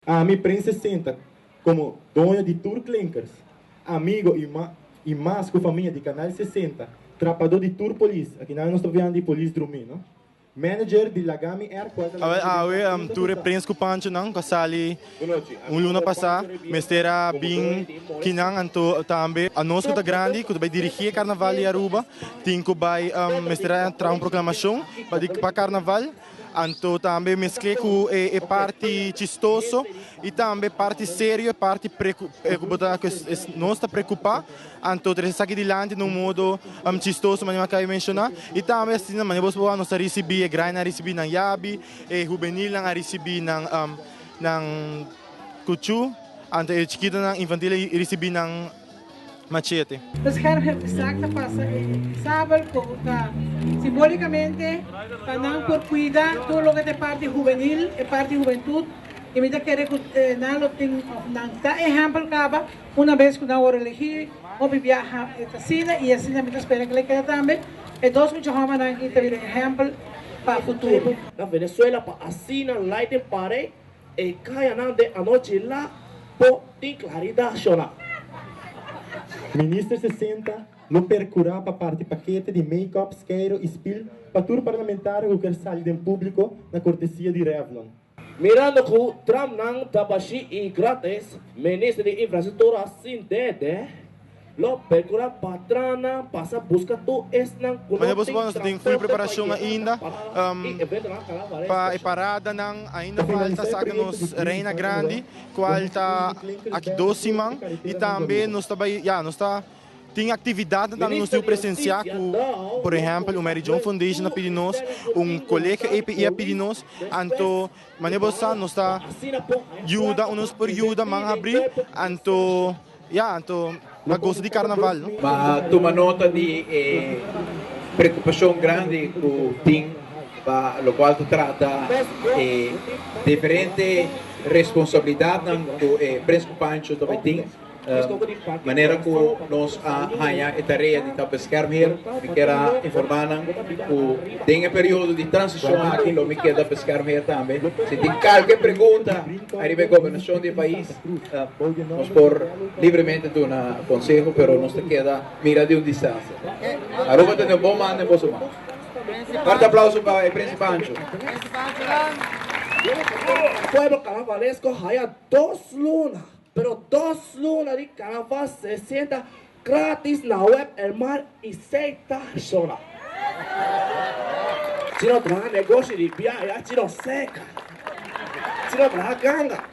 Ami Prins 60 como doño di Tour Klinkers, amigo y ma y mas cu famia di Canal 60, trapador di tur polis, aki nan nos ta viando di polis drumi, no? Manager di Lagami Air cual ta Awel Lagami awe den unda tur e ta. prins cu panchonan cu a sali un luna pasa mester a bin kinan anto tambe anos cu ta grandi cu ta bay dirigi e carnaval di Aruba tin cu bay mester a traha un proclamacion pa di pa carnaval. Anto tambe mezcl'é cu e parti chistoso y tambe parti serio, e parti cu bo ta cu nos ta preocupa. Anto trece esaki dilanti na un modo chistoso manera mi a caba di menciona. Y tambe asina manera bo por wak nos a ricibi, e grandinan a ricibi nan yabi, e hubenilnan a ricibi nan nan cuchu, anto e chikitonan infantil a ricibi nan. machete. Beschermheer Isaac ta pasa e sabel cu ta simbolicamente pa nan por cuida tur loke ta e parti hubenil, e parti hubentud y mi ta kere cu nan lo tin of nan ta ehempel caba una bes cu nan wor elegi hopi biaha e ta asina y asina mi ta spera cu lo keda tambe e dos mucha homennan aki ta bira ehempel pa futuro. Na Venezuela pa asina light den pare E kayanan den anochi la por tin klaridat shona. Minister 60 lo percura pa parti pakete di make-up, skeiro y spil pa tur parlamentario cu kier sali den publico na cortesia di Revlon. Mirando cu tramnan ta bashi y gratis, Minister di Infrastructura sin dede Lo percura pa tranan pasa busca tur esnan cu Manera no bo tin sa nos tin full transporte pa preparacion yega ainda na parada y eventonan carnavalesco. pa e paradanan ainda falta saca nos Reina Grandi cual ta aki dos siman y tambe nos ta bay ya nos ta tin actividadnan tambe nos tin cu presencia cu por ehempel un Mary Joan Foundation a pidi nos un colegio API a pidi nos anto manera bo sa nos ta yuda nos por yuda man habri anto. Ya, anto pa goso di karnaval, no? Ma tuma nota di e preokupashon grandi ku tin pa lokual ta trata e diferente responsabilidatnan ku e Prins ku Pancho ta bai tin. Manera ku nos a haña e tarea di ta beschermheer, mi kier a informá nan ku den e periodo di transishon aki lo mi keda beschermheer tambe. Si tin kalke pregunta ariba e gobernashon di e pais, Nos por libremente duna conseho, pero nos ta keda mira di un distancia. Aruba ta den bon man den boso man. Fuerte aplauso pa e Principe Ancho. Pueblo Carnavalesco haya dos luna, pero dos luna di Carnaval 60 gratis na web El Mar y Seita Shona. Chino traha negoshi di biaha, chino seca, chino traha ganga.